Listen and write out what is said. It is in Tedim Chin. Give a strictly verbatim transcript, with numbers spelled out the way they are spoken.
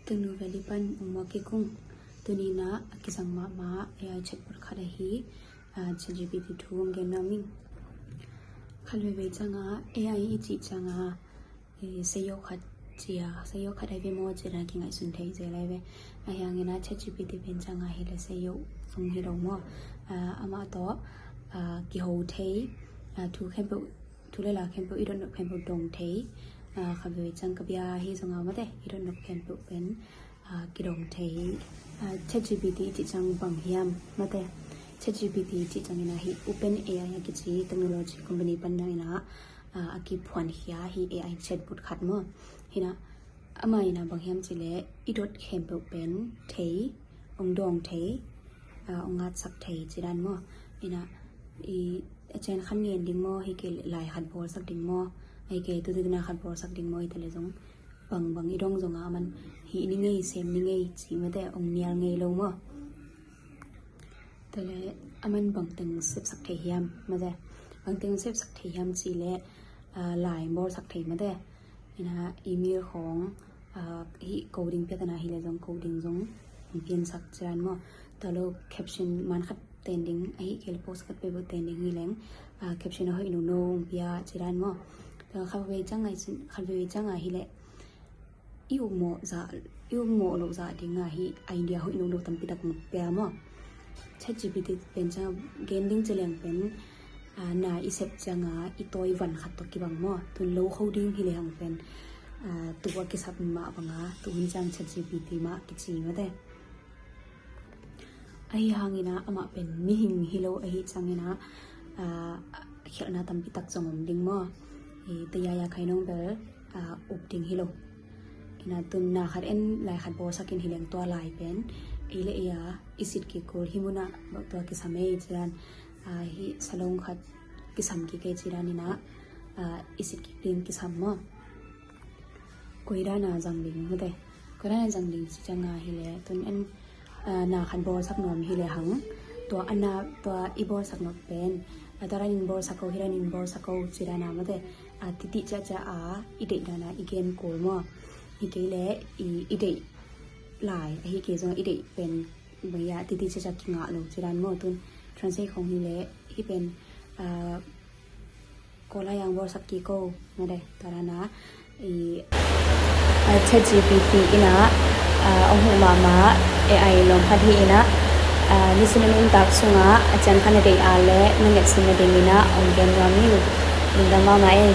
Tangnu Valley pan ung maw kei kung. Tuni-in ah a kizang mahmah A I chatbot khat ahi, ah, ChatGPT thu ong gen nuam ing. Khat veivei ciangah A I i cih ciangah, eh, seiyok khat ci a, seiyok khat ahi ve maw ci dan kingaihsun thei zel ahi ve. Ahi hangin ah ChatGPT pen ciangah hi leh seiyok zong hi lo maw. Ah, amah tawh, ah, kiho thei, ah, thu khempeuh, thu le la khempeuh, i dotnop khempeuh dong thei. Ah, khat veivei ciang ka bia hi zong a maw te, i dotnop khempeuh pen, ah, kidong thei. Ah, ChatGPT i cih ciang bang hiam maw te. ChatGPT i cih ciangin ah hih OpenAI a kici technology company pan in ah, ah, a kiphuankhia hih A I chatbot khat maw. Hi-in ah amah in ah bang hiam cih leh i dot khempeuh pen thei, ong dawng thei, ah, ong ngatsak thei ci dan maw. Hi-in ah i a cian khat ngen ding maw, hi kei leh lai khat bawlsak ding maw, hi kei leh tu tu na khat bawlsak ding maw, hi ta leh zong bangbang i dong zongah aman hih ni ngei, sem ni ngei ci maw te, ong nial ngei lo maw. Tua leh aman bangteng sepsak thei hiam maw te. Bangteng sepsak thei hiam cih leh, ah, lai bawlsak thei maw te. Hi-in ah email khawng, ah, hih coding piak na hi leh zong coding zong ong piansak ci dan maw. Tua lo caption man khat ten ding, ahi kei leh post khat peuhpeuh ten ding hi leng, ah, caption a hoih nono ong pia ci dan maw. Tua khat veivei ciang ngaihsun, khat veivei ciangah hi leh i ukmawh zah, i ukmawh loh zah dingah hih idea hoih nono tampi tak ong pia maw. ChatGPT pen ciang gen ding ci leng pen, ah, na i sep ciangah i tawi van khat tawh kibang maw. Tun lo kho ding hi lehang pen, ah, tu a kisap mah bangah tu hun ciang ChatGPT mah kici maw te. Ahi hangin ah amah pen mihing hi lo ahih ciangin ah, ah, khialhna tampi tak zong om ding maw. Eh, taya ya khai nong bel, ah, up ding hi lo. Hi-in ah tun na khat en lai khat bawlsak in hi leng tua lai pen ei le ei a i sit kik kul, hih munah tua kisam ei ci dan, ah, hih salon khat kisam kik ei ci dan in ah, ah, i sit kik ding kisam maw. Koi dan a zang ding maw te. Koi dan a zang ding ci ciangah hi leh tun en, ah, na khat bawlsak nuam hi lehang, tua a na, tua i bawlsak nop pen, ah, tua dan in bawlsak o, hi dan in bawlsak o ci dan a maw te. Ah, titi ciacia a i deih dan a i gen kul maw. Hi kei leh i, i deih lai, ahi kei zong i deih pen bang hiam titi ciacia kingah lo ci dan maw. Tun translate khawng hi leh hih pen, ah, Kawl lai-ah bawlsak kik o maw te. Tua dan a i, ah, ChatGPT in ah, ah, ong huh mahmah A I lawm khat hi-in ah, ah, nisim a nuntak sungah a cian khat na deih a leh na ngetsim nadingin ah ong gen nuam ing. Lungdam mahmah ei.